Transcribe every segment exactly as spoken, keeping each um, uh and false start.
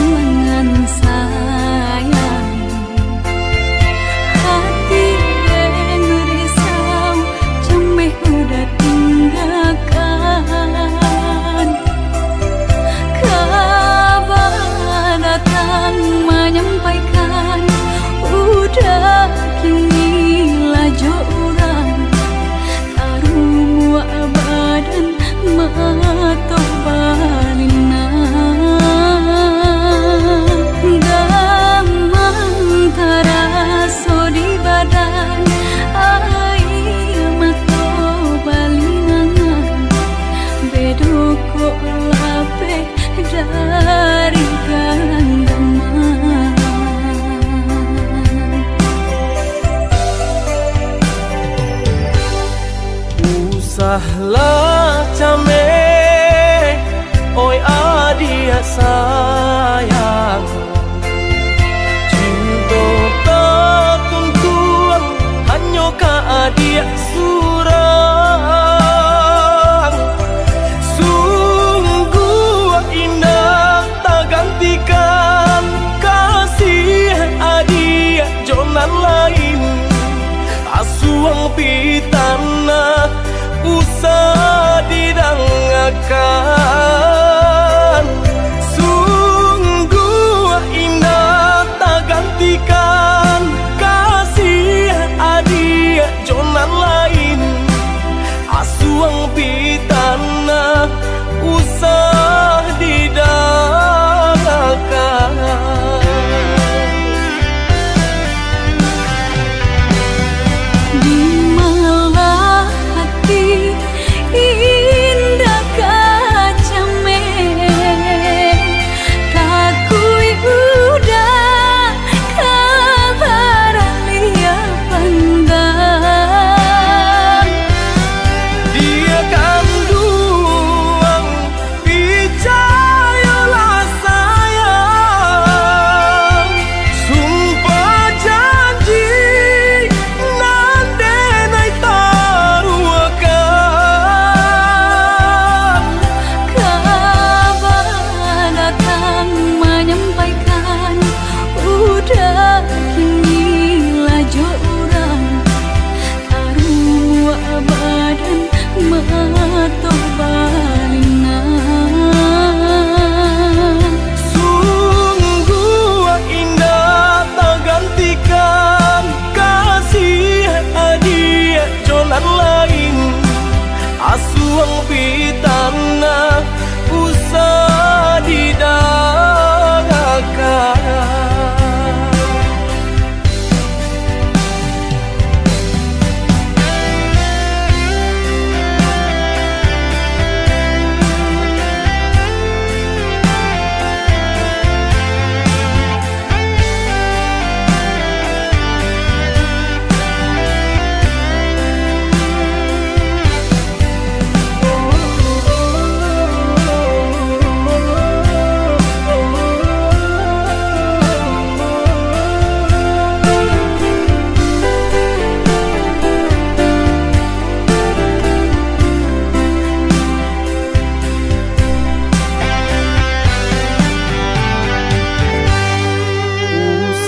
Perjuangan sayang, hati den risau, cameh udah tinggakan. Kaba datang manyampaikan, udah kini lah jo urang. Tarumuak badan, mato balinang. Gamang taraso di badan, aia mato balinangan. Bedo kok lapeh dari ganggaman. Usahlah cameh, oi adiak sayang. Cinto tatuntuang hanyo ka adiak surang. Sungguah indak tagantikan kasih adiak jo nan lain. Asuang pitanah usah didangakan. Sungguah indak tagantikan kasih adiak jo nan lain. Asuang pitanah usah didangakan. Di malah hati indak ka cameh, takuik udah ka baralih pandang. Diak kanduang, picayolah sayang, sumpah janji nan denai taruahkan. Kaba datang manyampaikan, udah kini lah jo urang. Tarumuak badan, mato balinang. Sungguah indak tagantikan kasih adiak jo nan lain. Asuang pitanah usah didangakan.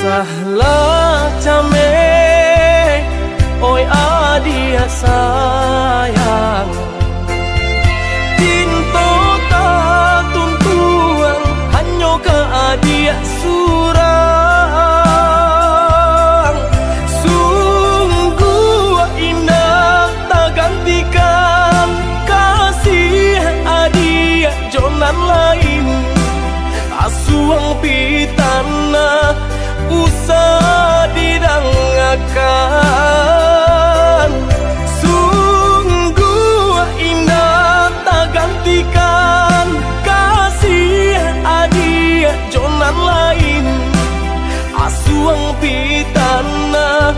Usahlah cameh, oi adiak sayang. Cinto tatuntuang hanyo ka adiak surang. Sungguah indak tagantikan kasih adiak jo nan lain. Asuang pitanah usah didangakan. Sungguah indak tagantikan kasih adiak jo nan lain. Asuang pitanah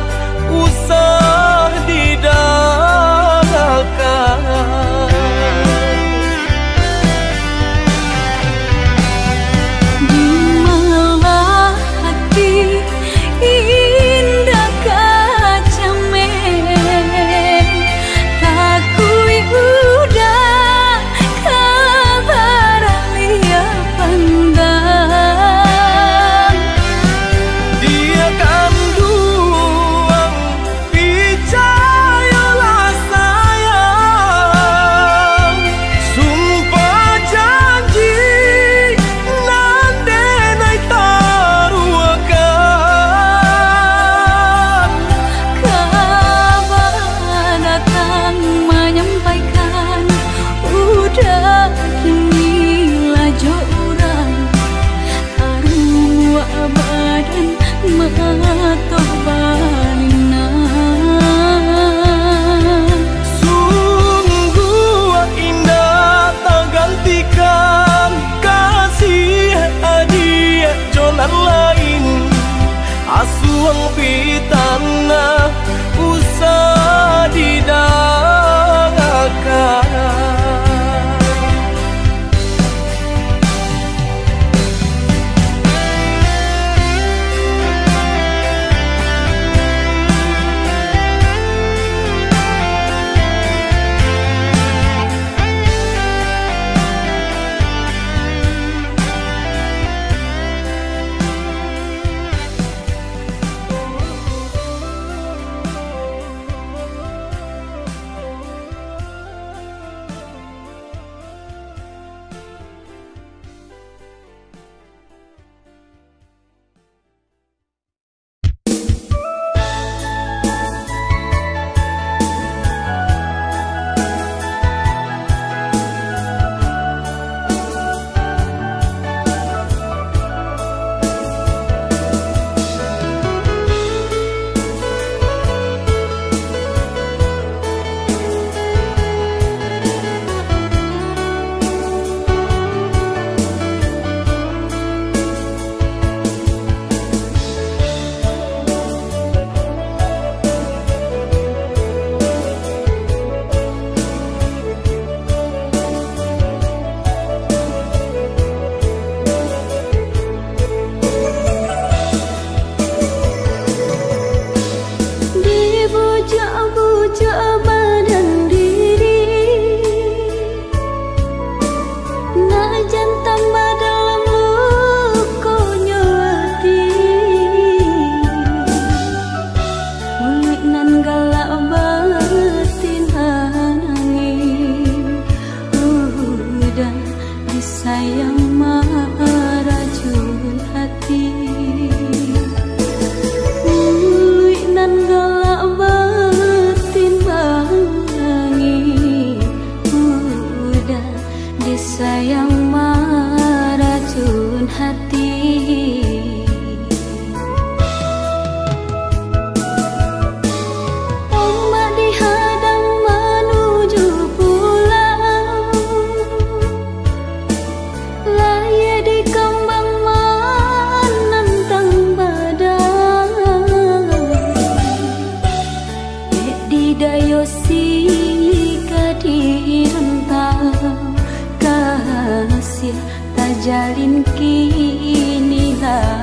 usah didangakan. Di malah hati indak ka cameh, takuik udah ka baralih pandang. Asuang pitanah usah didangakan. Dibucak-bucak badan diri, nak jan tambah dalam lukonyo ati. Muluik nan galak batin manangih, udah disayang maracun hati. Muluik nan galak batin manangih, udah disayang maracun hati. Ombak dihadang manuju pulau, layia dikambang manantang badai. Dek di dayo singgi ka di rantau, kasiah tajalin kini lah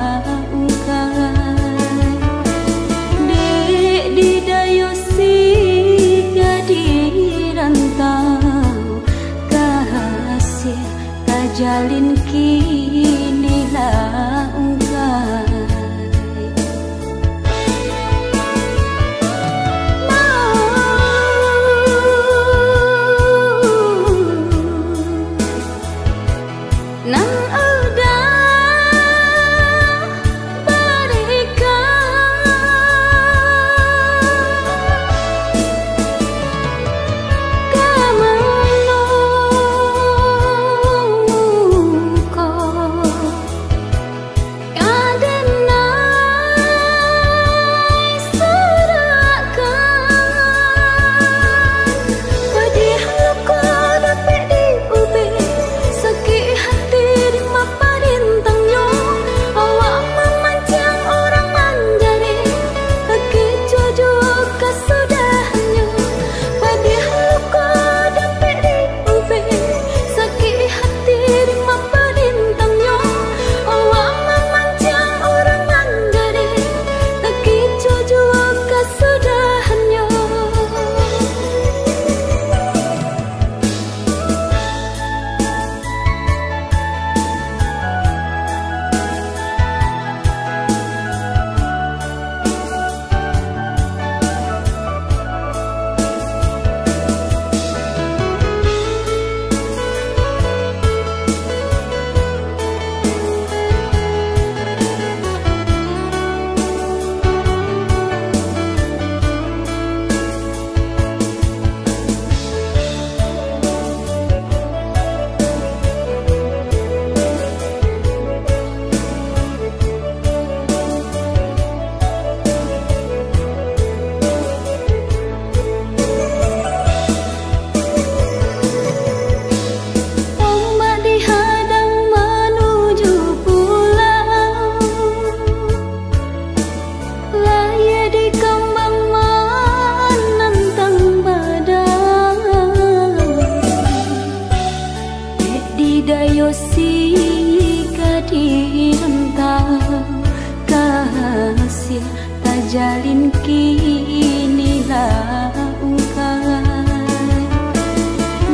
Jalin kini lah ungkai,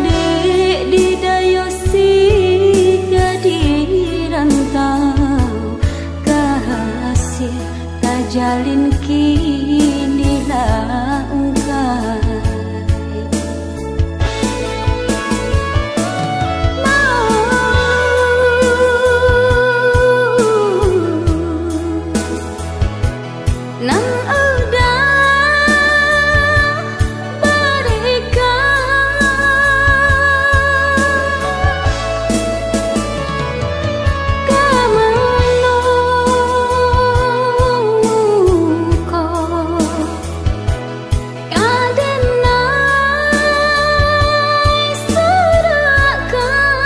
dek di dayo siga di rantau, kasih tajalin kini lah ungkai. Nan udah barikan ka mano ko. Ka denai surahkan,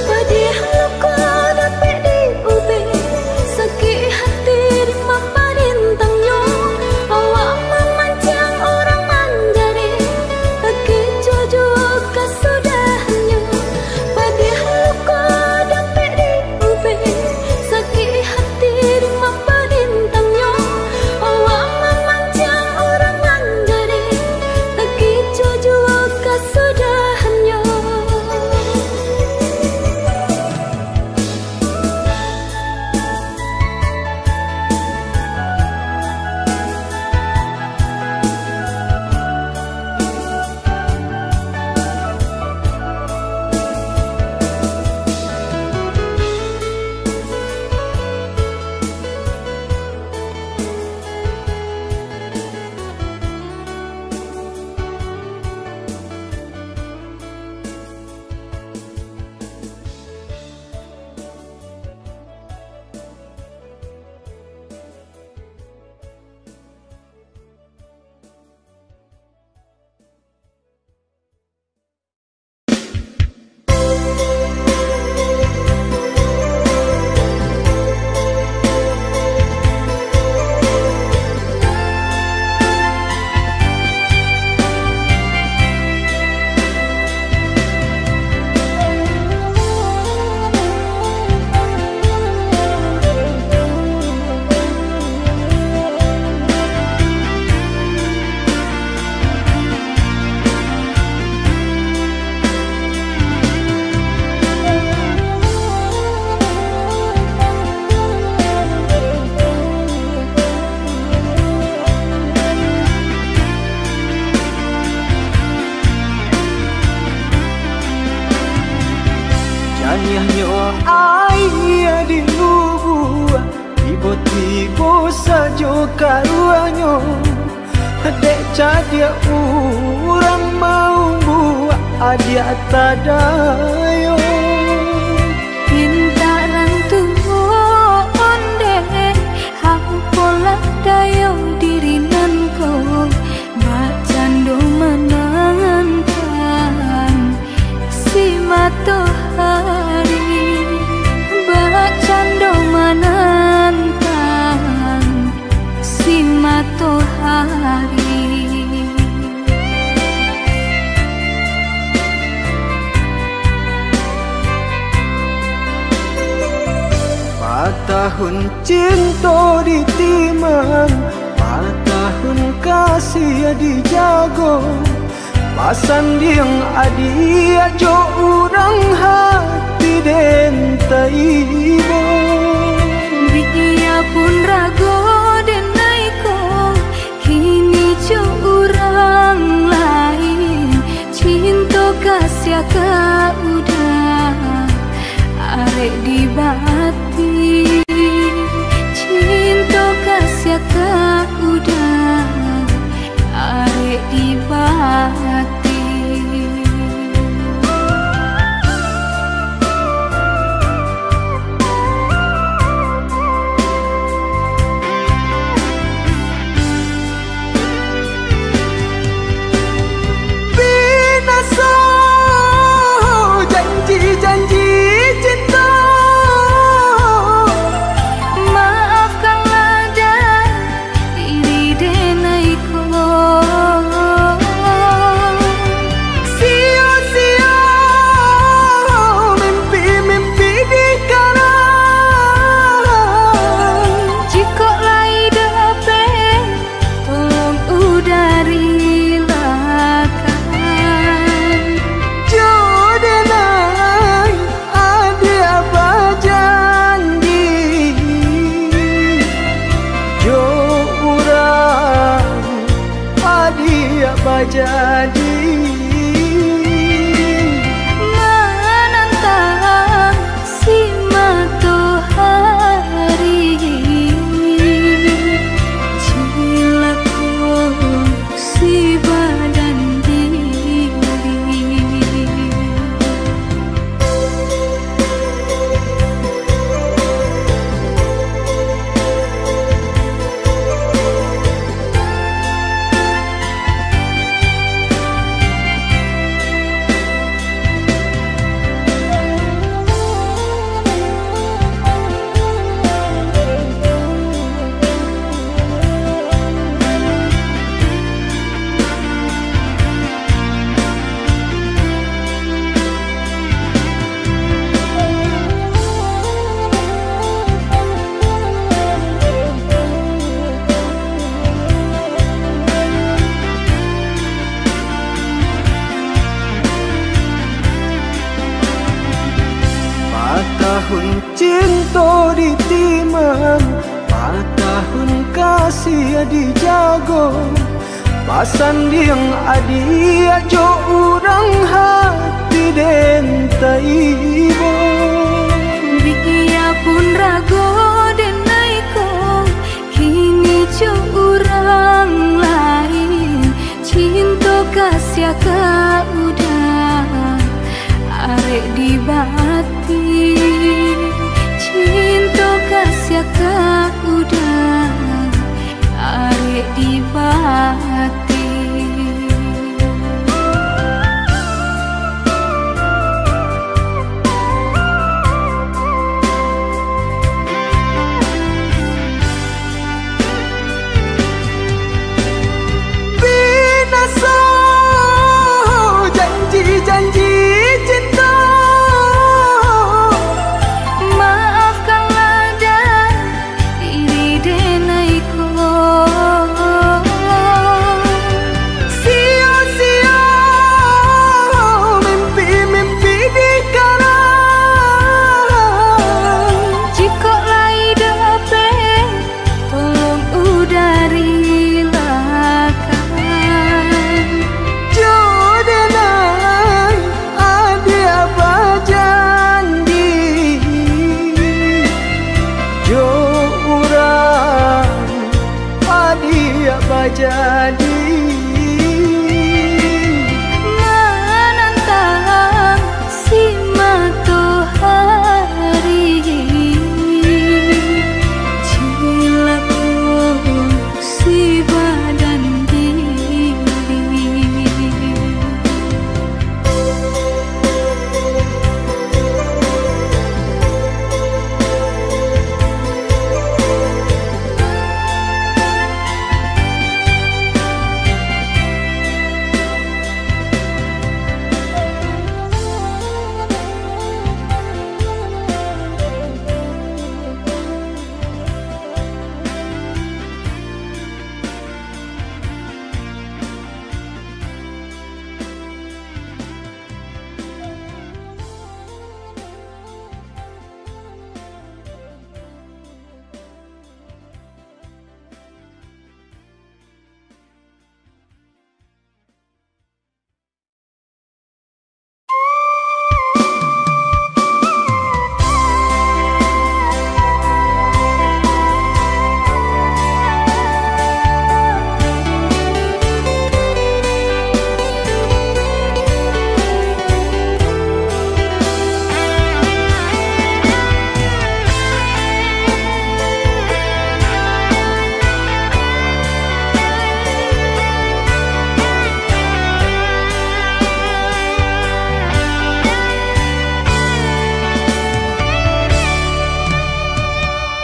padiah luko dapek diubek, sakik hati di maparintangnyo, awak mamancang urang manjarek, takicuah juo kasudahannyo, padiah luko dapek diubek, sakik hati di maparintangnyo, awak mamancang urang manjarek, takicuah juo kasudahannyo. Janiahnyo aia di lubuak, tibo-tibo sajo karuahnyo. Dek cadiak urang maumbuak adiak tadayo. Pintaran tuo ondeh, apolah dayo diri nan ko, bak cando manantang si matohari, bak cando manantang si matohari. Patahun cinto ditimang, patahun kasih dijago. Basandiang adiak jo urang hati den taibo. Biapun rago den naiko, kini jo urang lain, cinto kasiah ka udah arek di bati, cinto kasiah ka udah arek di bati. Binaso janji-janji cinto. Cinto ditimang, patahun kasih dijago. Pasandiang adiak jo urang hati den taibo. Biapun rago den aiko, kini jo urang lain. Cinto kasiah ka uda, arek di bati. Cinto kasiah ka uda, arek di bati. Binaso janji-janji cinto. Maafkanlah dah diri den aiko. Sio-sio mimpi-mimpi dikarang. Jikok lai dapek, tolong uda rilakan. Jo den ai, adiak bajanji, jo urang adiak bajadi. Manantang si matohari, cilako si badan diri.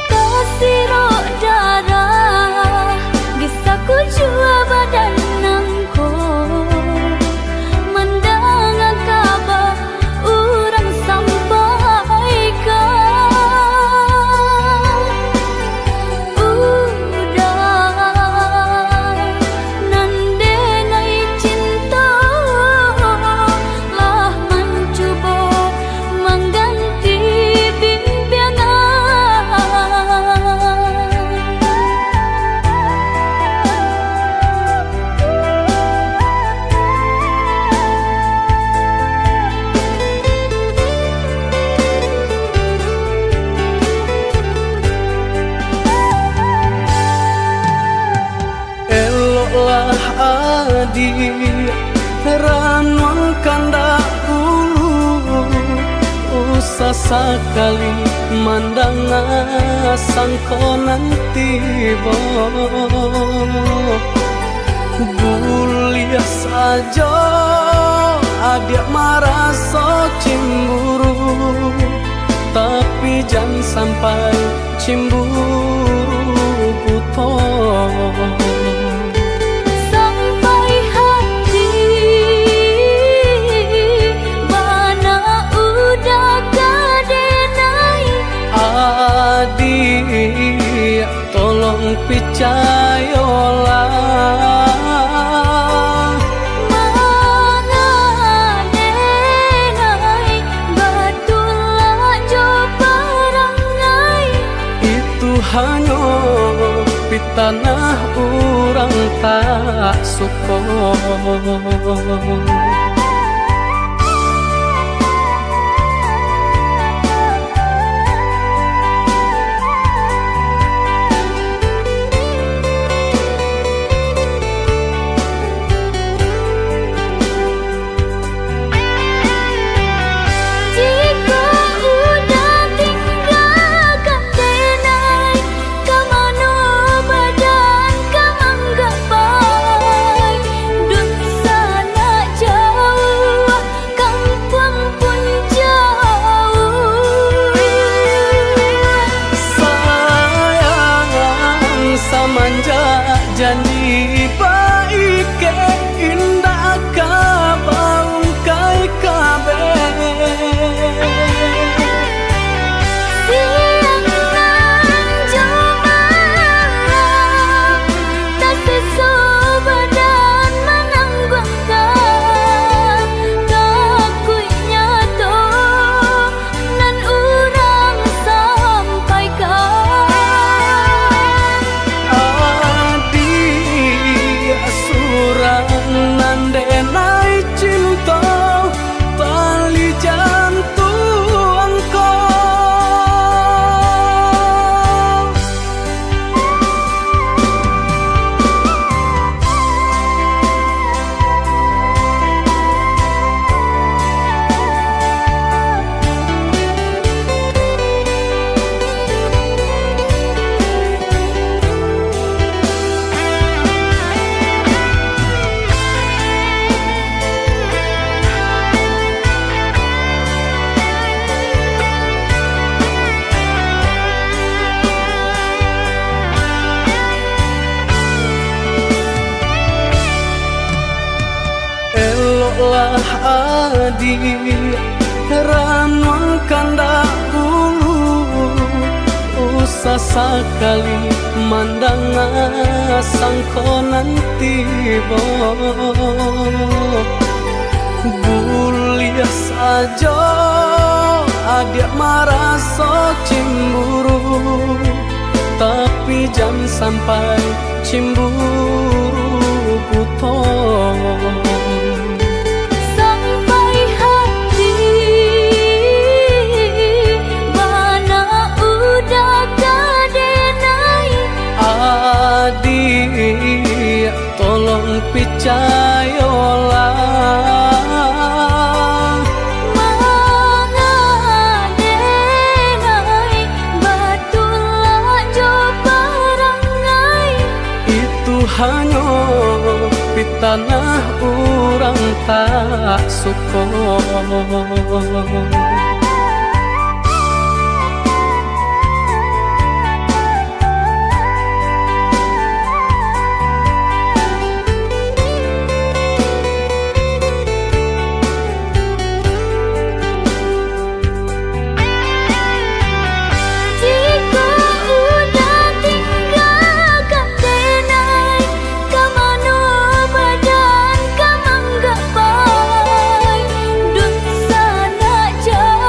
Tasirok darah di sakujua badan nangko, mandanga kaba urang sampaikan. Uda nan den ai cinto, lah mancubo mangganti bimbiangan. Eloklah adiak, ranuang kandak ulu, usah sakali mandanga sangko nan tibo. Buliah sajo adiak maraso cimburu, tapi jan sampai cimburu buto. Sampai hati bana uda ka den ai. Adiak, tolong picayolah. Mangadenai batulak jo Hanyo pitanah urang tak suko. Jikok udah tinggakan denai, ka mano badan ka manggapai? Dunsanak jauah, kampuang pun jauah. Sayang, samanjak janji baikek, indak ka baungkai kabeh. Siang nan jo malam, tasiso badan manangguangkan. Takuiknyo tu nan urang sampaikan. Adiak surang nan denai cinto, tali jantuang ko. Eloklah adiak ranuang kandak ulu, usah sakali mandanga sangko nan tibo. Buliah sajo adiak maraso cimburu, tapi jan sampai cimburu buto. Sampai hati bana udah ka denai. Adiak, tolong picayolah. Manga denai batulak jo parangai. Itu hanyo pitanah urang tak suko. Jikok udah tinggakan denai, ka mano badan ka manggapai? Dunsanak jauah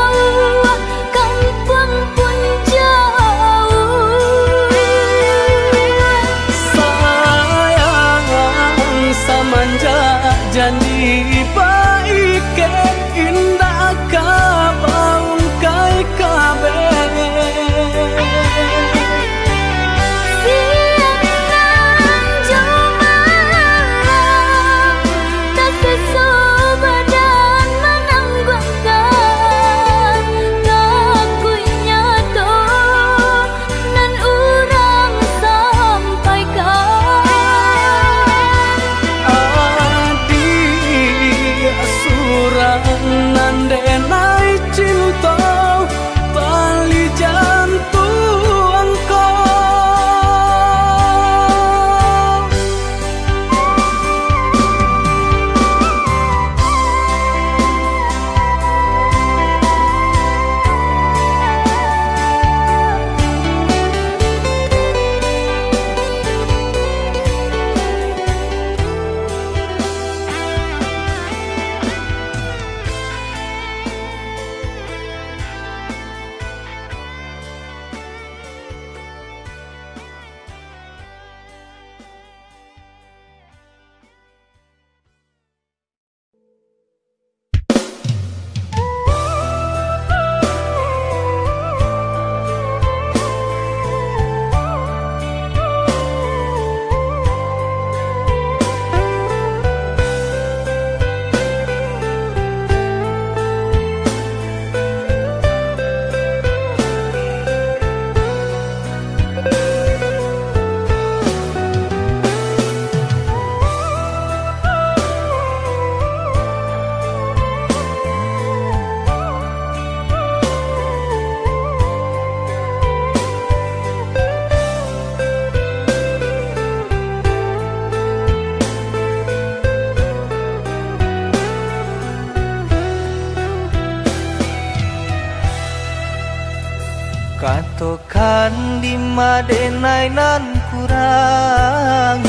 Katokan dima denai nan kurang,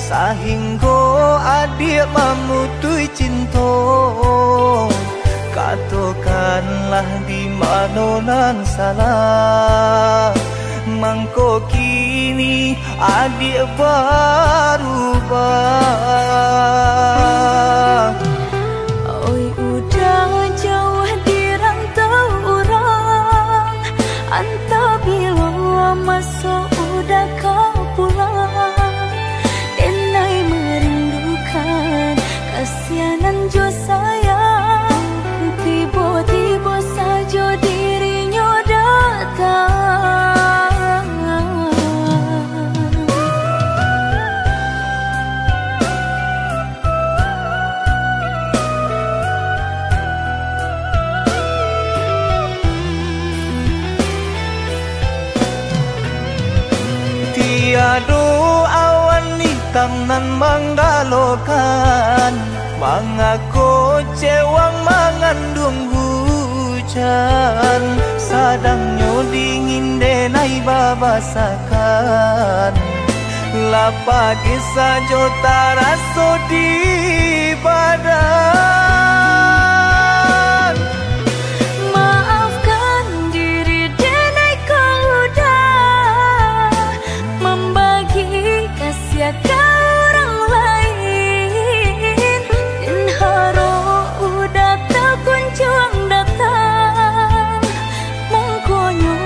sahinggo adiak mamutuih cinto. Katokanlah di mano nan salah, mangko kini adiak barubah. Oi, udah jauah di rantau urang, antah bilo maso udah ka pulang. Denai merindukan kasianan jo sayang, tibo-tibo sajo dirinyo datang. Tiado awan itam nan manggalokan, mangako cewang manganduang hujan, sadangnyo dingin denai babasakan. Lah pagi sajo taraso di badan. Maafkan diri denai kau udah mambagi kasiah ka urang lain. Den harok udah takunjuang datang, mangkonyo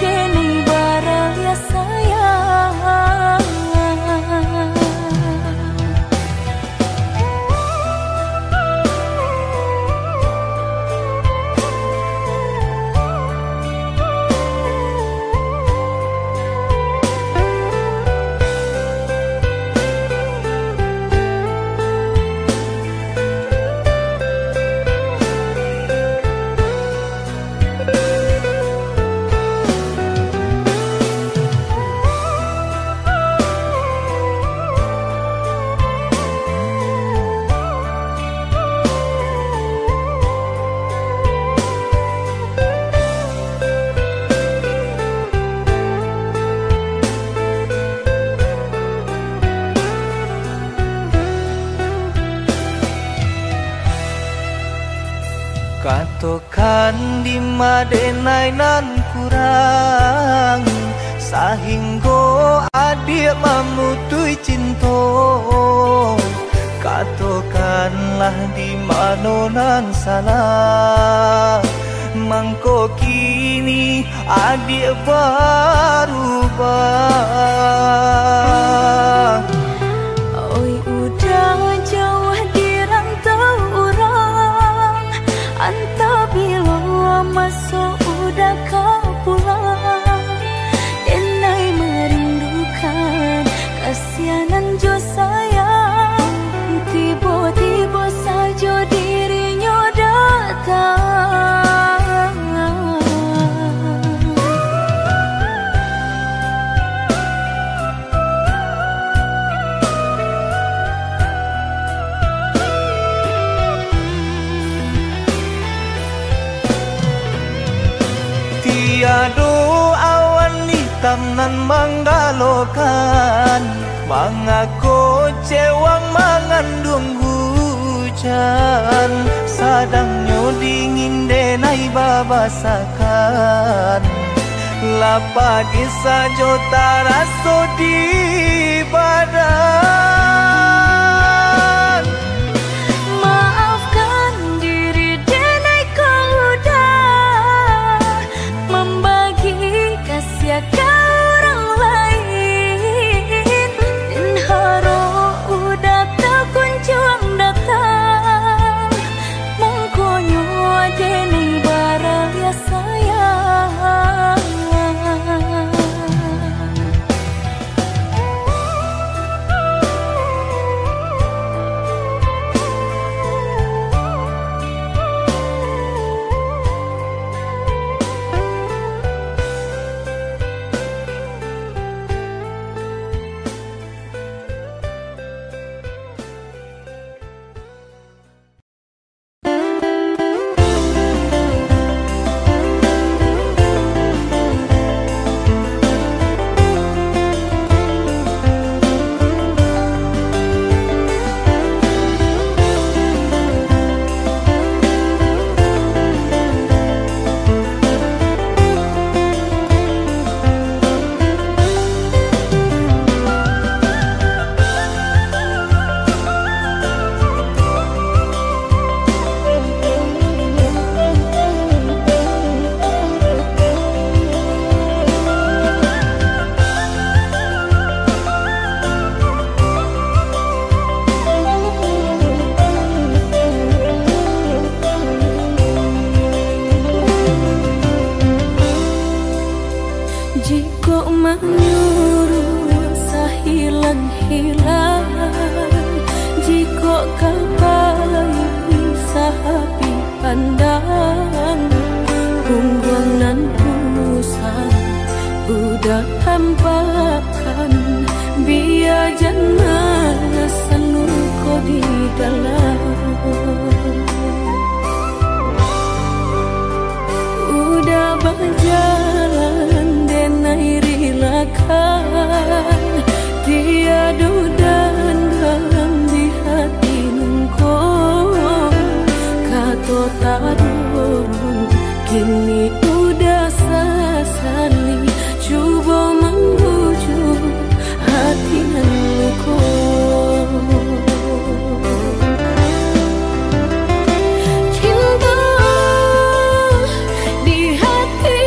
denai baraliah sayang. Katokan dima denai nan kurang, sahinggo adiak mamutuih cinto. Katokanlah di mano nan salah, mangko kini adiak barubah. Oi, udah jauah di rantau urang, antah bilo maso udah ka pulang. Denai merindukan kasianan jo sayang, tibo-tibo sajo dirinyo datang. Tiado awan itam nan manggalokan, mangako cewang manganduang hujan, sadangnyo dingin denai babasakan. Lah pagi sajo taraso di badan. Maafkan diri denai kau udah mambagi kasiah ka urang lain. Den harok udah takunjuang datang, mangkonyo denai baraliah sayang. Kok manyuruh sahilang-hilang, jikok ka pai sahabih pandang, pungguang nan usang udah tampakkan, bia jan alasan luko di dalam. Udah bajalan denai rilakan, tiado dandam di hati nungko. Kato tadorong kini udah sasali, cubo mambujuak hati nan luko. Cinta di hati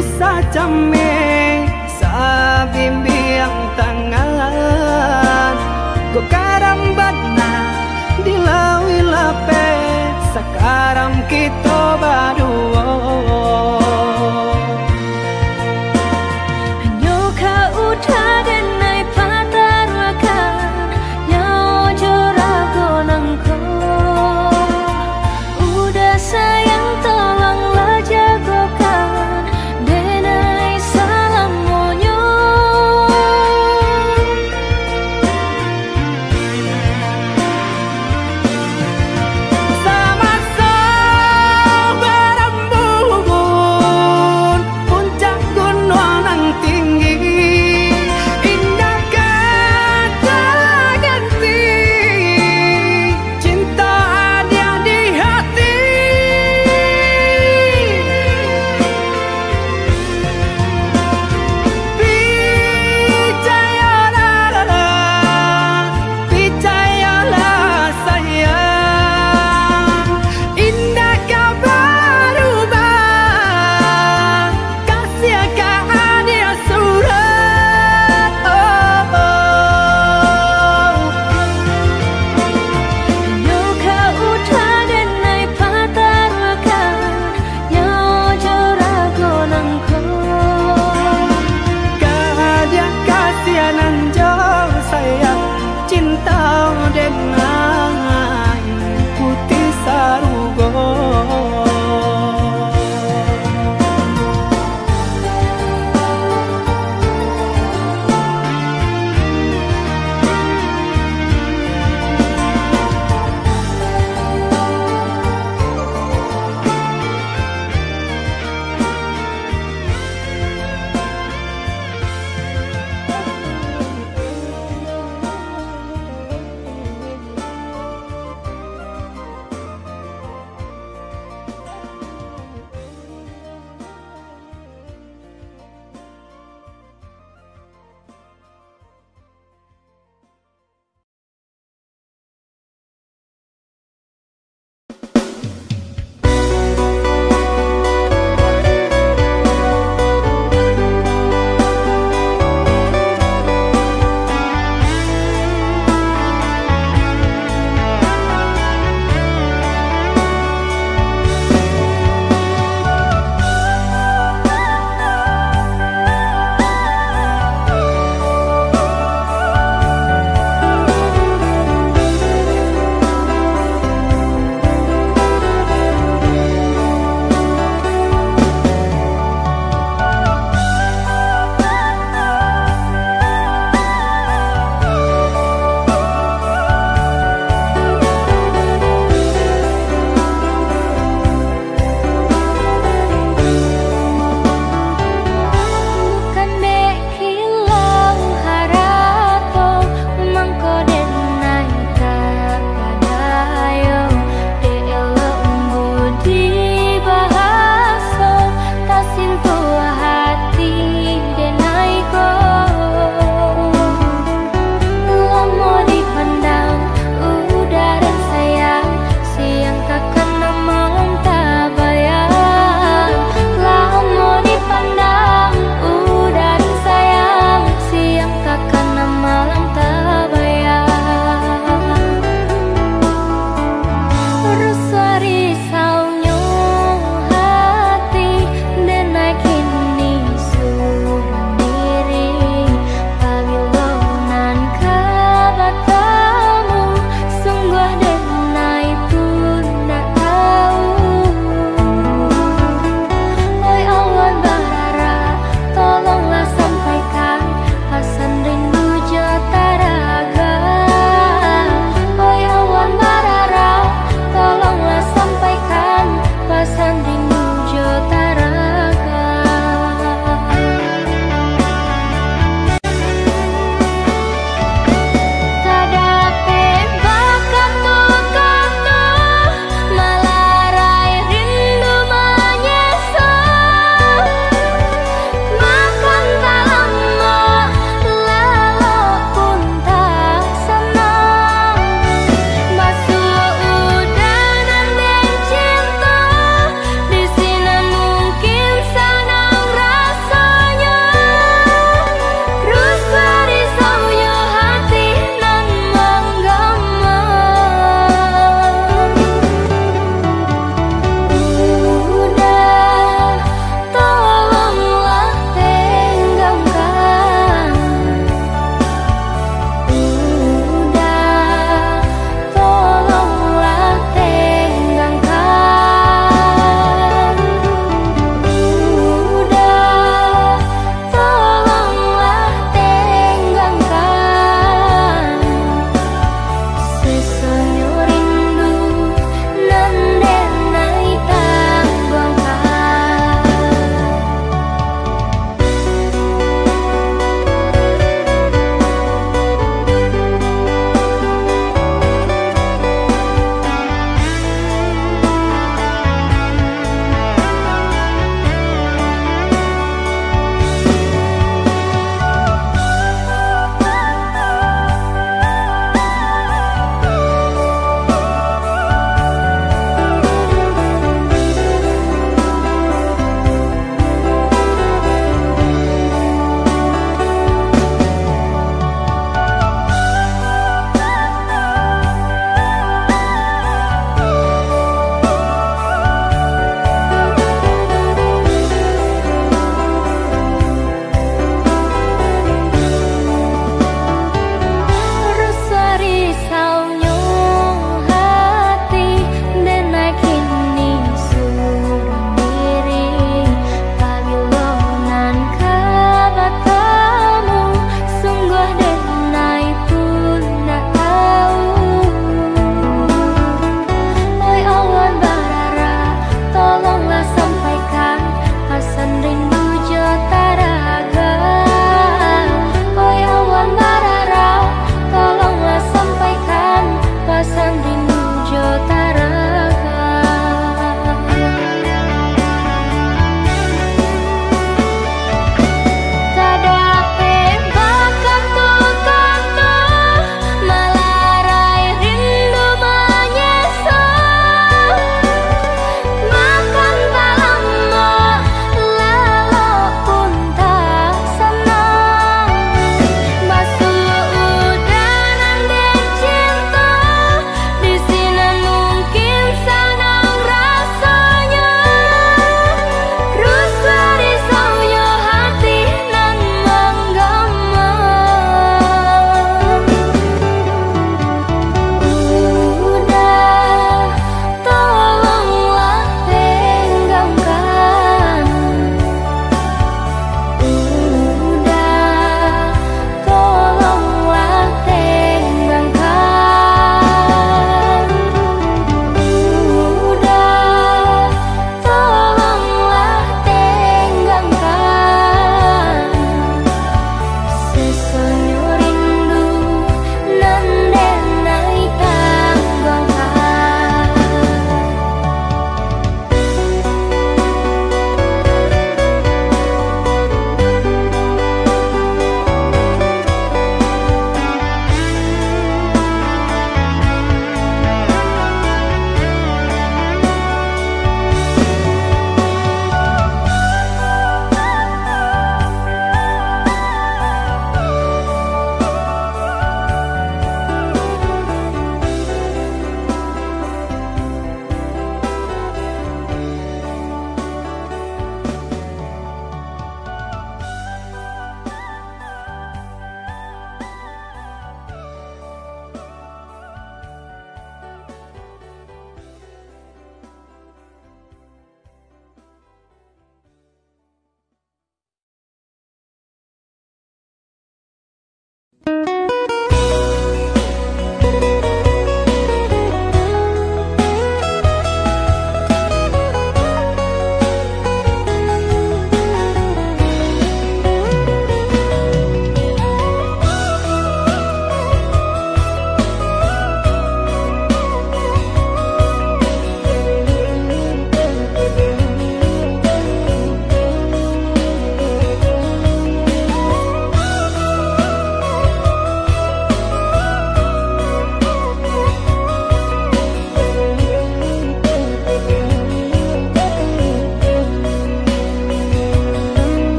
Sacameh, sabimbiang tangan, kok karam bana di lauik lapeh, sakaram kito baduo. Hanyo ka udah denai pataruahkan, nyawo jo rago nangko. Udah sayang, tolonglah jagokan, denai salamonyo.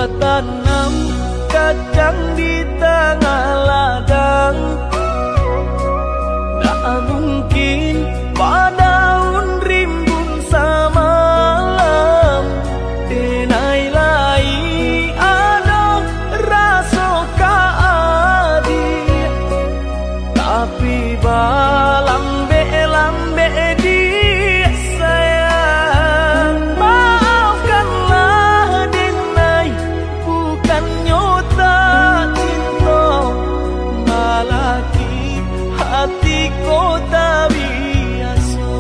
Tanam kacang di tangah ladang, ndak mungkin badaun rimbun samalam. Denai lai ado raso ka adiak, tapi balambek-lambek diak sayang. Maafkanlah denai, bukannyo tak cinto, malah di hati ko tak biaso.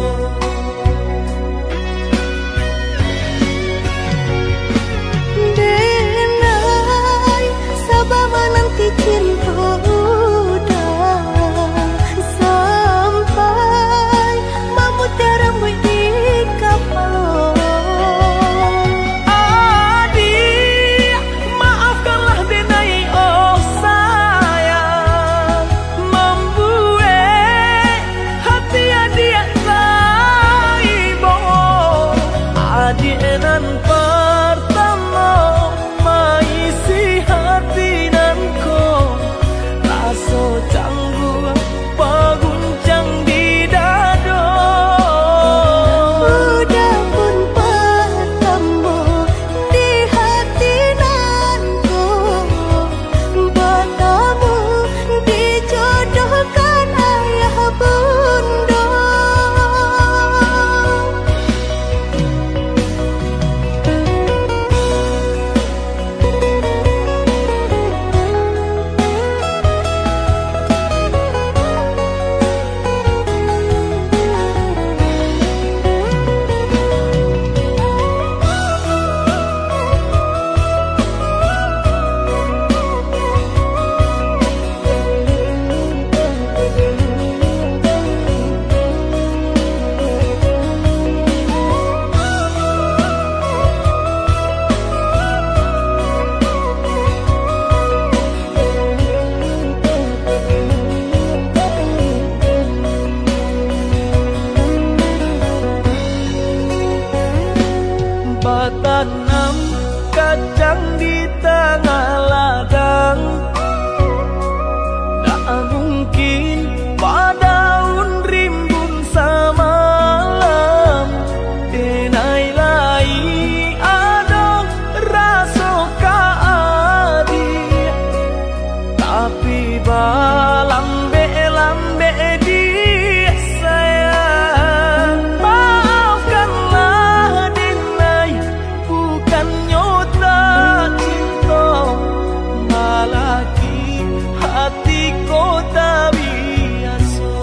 Denai, saba mananti cinto udah sampai mamutiah rambuik di kapalo. Adiak, maafkanlah denai, oh sayang, mambuek hati adiak taibo. Adiak nan partamo maisi hati nan ko, raso cangguak baguncang di dado. Udah pun partamo di hati nan ko, batamu dijodohkan ayah bundo. Batanam kacang di tangah ladang, ndak mungkin badaun rimbun samalam. Denai lai ado raso ka adiak, tapi balambek-lambek diak sayang. Maafkanlah denai, bukannyo tak cinto, malah di hati ko tak biaso.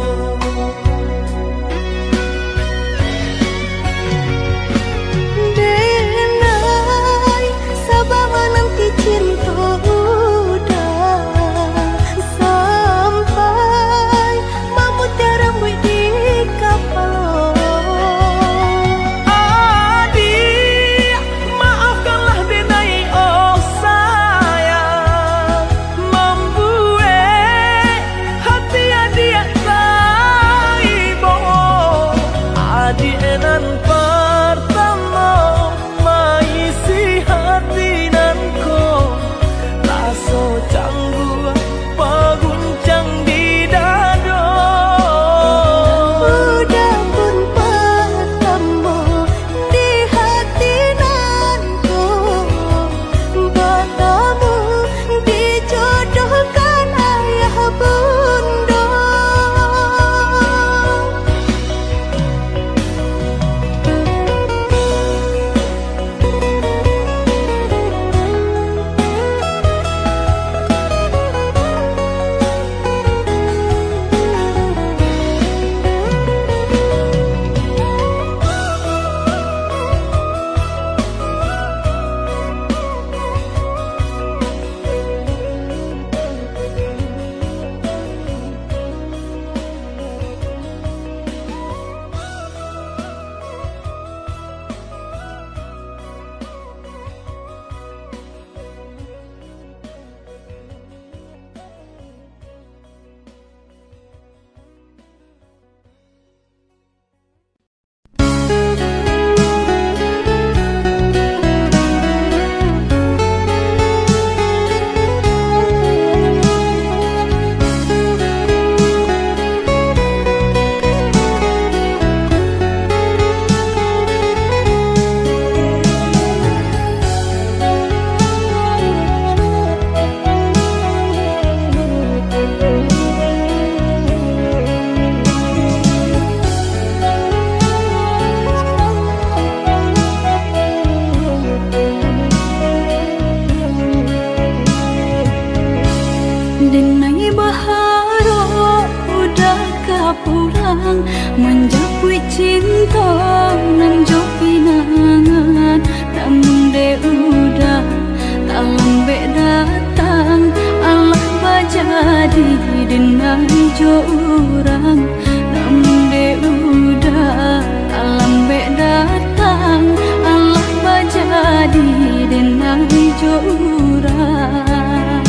Jadi denai jo urang.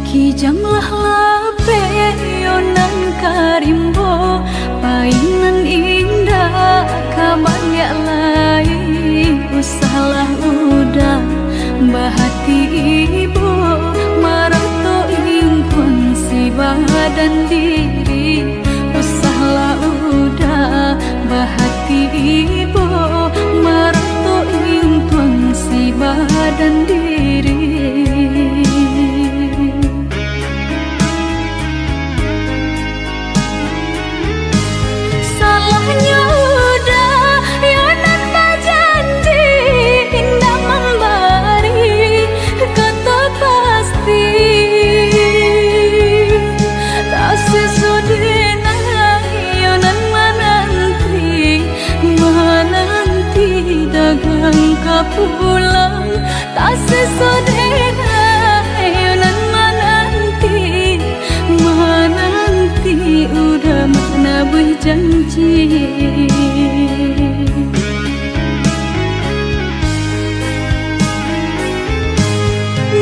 Kijang lah lapeh yo nan ka rimbo, pai nan indak ka baliak lai. Usahlah uda bahati ibo, marato ingkun si badan diri. Usahlah uda bahati ibo, marato ingkun si badan diri. Salahnyo uda yo nan bajanji, indak mambari kato pasti. Tak sesuai dengan yo nan mananti, mananti dagang ka pulang. Tak sesuai dengan yo nan mananti, mananti uda manabuih janji.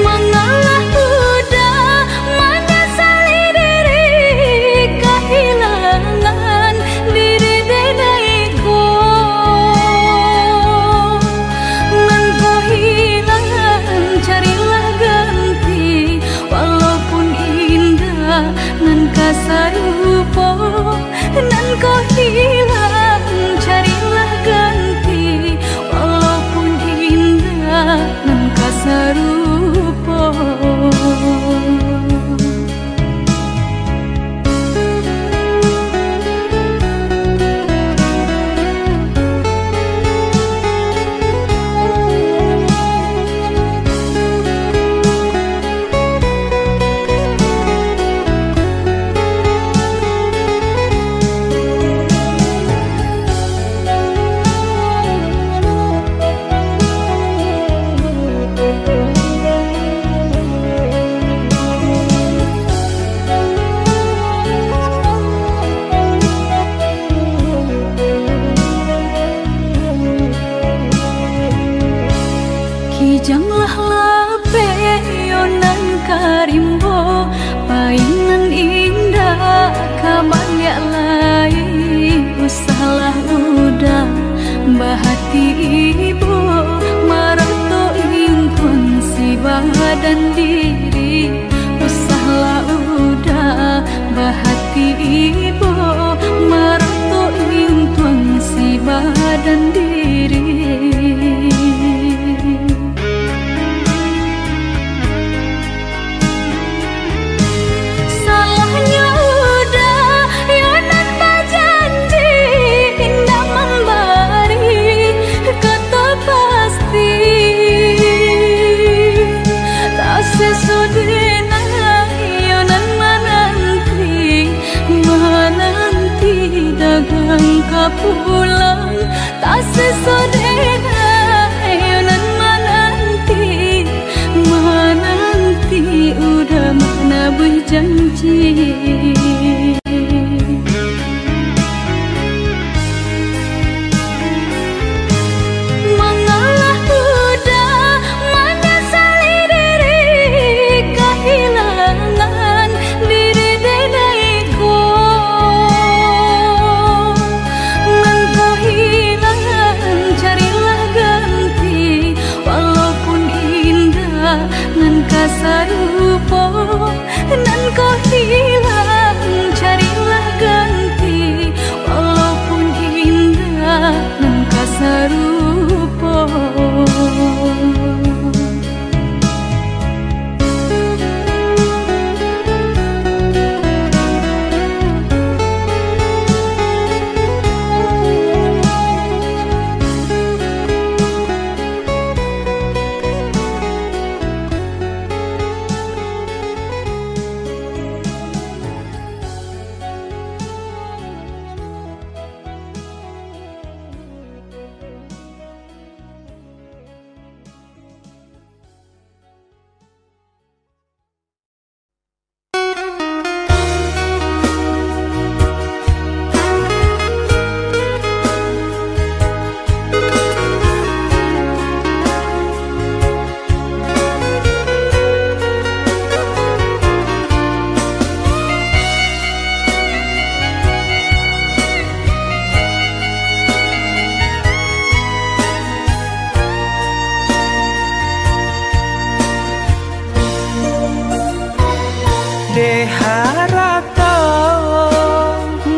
Mangalah uda manyasali diri kahilangan diri denai ko. Nan ko hilang, carilah ganti, walaupun indak nan ka sarupo. Nan ko hilang, carilah ganti, walaupun indak nan ka sarupo. Kijanglah lapeh yo nan ka rimbo, pai nan indak ka baliak lai. Usahlah uda bahati ibo, marato ingkun si badan diri. Usahlah uda bahati ibo, marato ingkun si badan diri. Salahnyo uda yo nan bajanji, indak mambari kato pasti. Tak sesuai dengan yo nan mananti, mananti dagang ka pulang. Tak sesuai dengan yo nan mananti, mananti uda manabuih janji. Mangalah uda manyasali diri kahilangan diri denai ko. Nan ko hilang, carilah ganti, walaupun indak nan ka sarupo. Nan ko hilang, carilah ganti, walaupun indak nan ka sarupo. Dek harato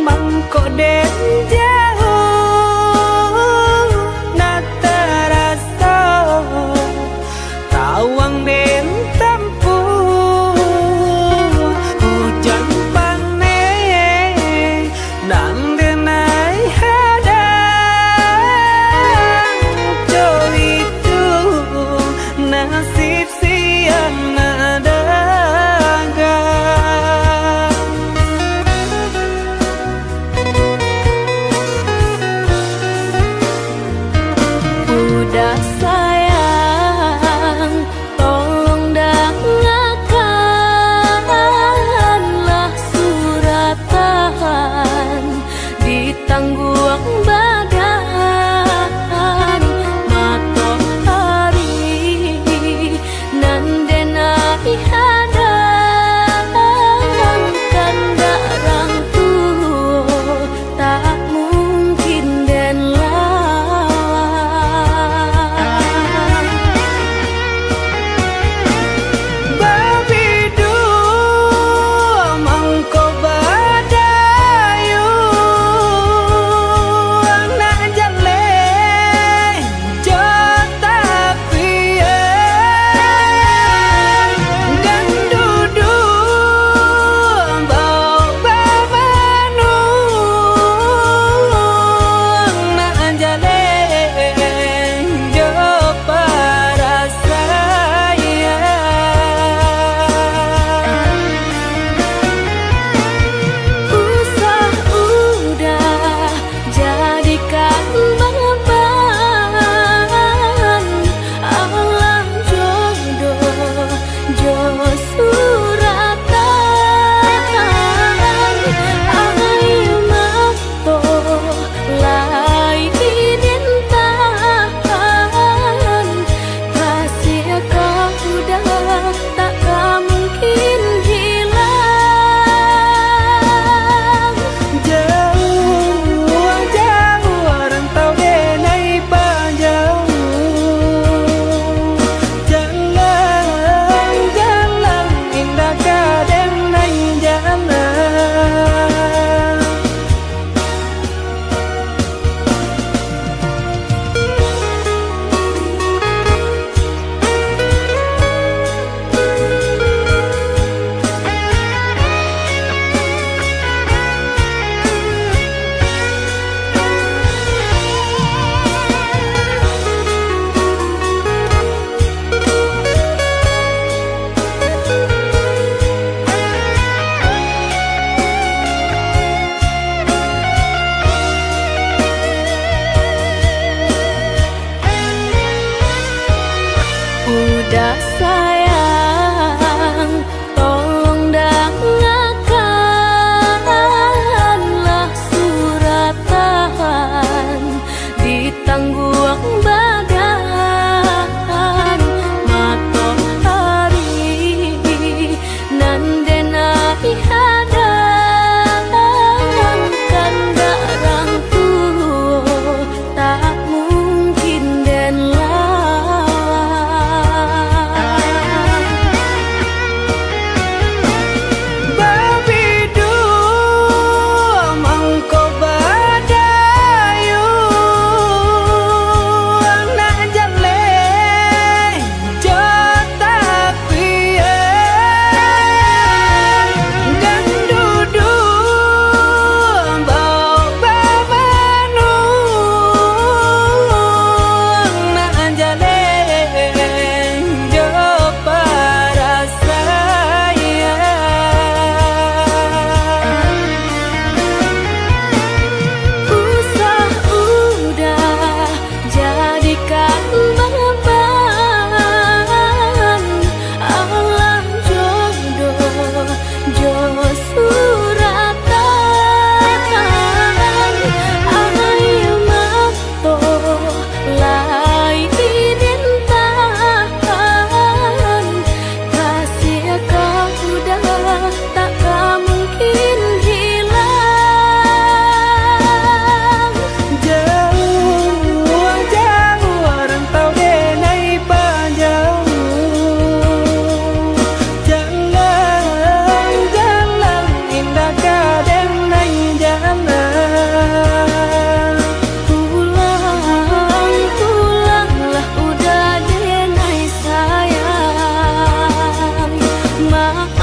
mangko den jauah, nak taraso tawang den tampuah. Ujan paneh nan den ai hadang, co itu nasib siang nak dagang. Mak,